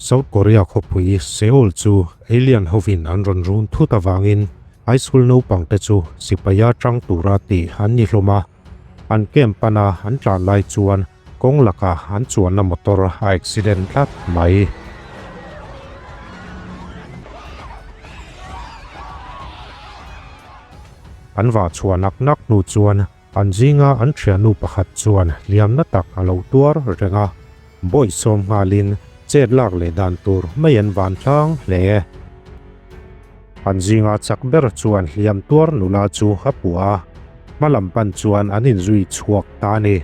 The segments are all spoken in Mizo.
South Korea khawpui Seoul chu alien hovin an rawn run thut avangin high school naupangte chu sipaia tang tura tih an ni hlawm a. An camp pana an tlan lai chuan kawng lakah an chuanna motor a accident tlat mai. An vah chhuah nak nak hnu chuan An zinga an thiannu pakhat chuan hliamna tak a lo tuar reng a, bawihsawm nghalin chet lak leh dan tur mai an van tlang hle. An zinga chak ber chuan hliam tuar nula chu a puah a, hma lam pan chuan an inzui chhuak ta a ni.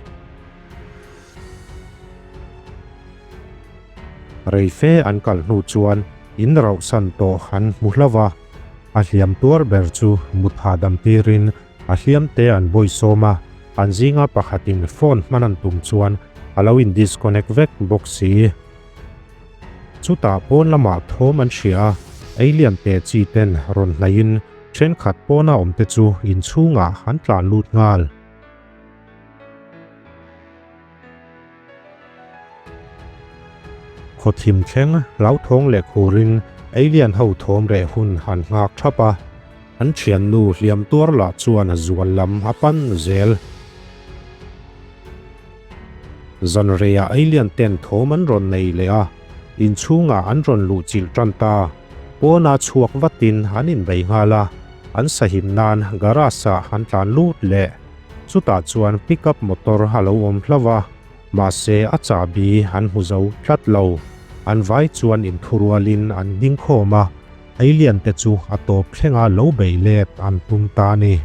Reife an kal hnu chuan in rauhsan tawh an hmu hlauh a, a hliam tuar ber chu mut hahdam tirin A hliamte an bawihsawm a, an zinga pakhatin phone hman an tum chuan a lo in disconnect vek bawk si. Chutah pawn lamah thawm an hria a, alien te chi ten rawn hnaihin thenkhat pawna awmte chu inchhungah an tlan lut nghal. Khawthim thleng hlauthawng leh khurin alien ho thawm reh hun han nghak thap a, an thiannu hliam tuar lah chuan zual lam a pan zel. Zanreiah alien ten thawm an rawn nei leh a, inchhungah an rawn luh chilh tan ta. Pawna chhuak vatin an inbei nghal a, an sahim nan garage ah an tlan lut leh. Chutah chuan pickup motor a lo awm hlauh a, mahse a chahbi an hmu zo tlat lo. An vai chuan inthurualin an ding khawm a, alien te chu a tawp thlenga lo beih let an tum ta a ni.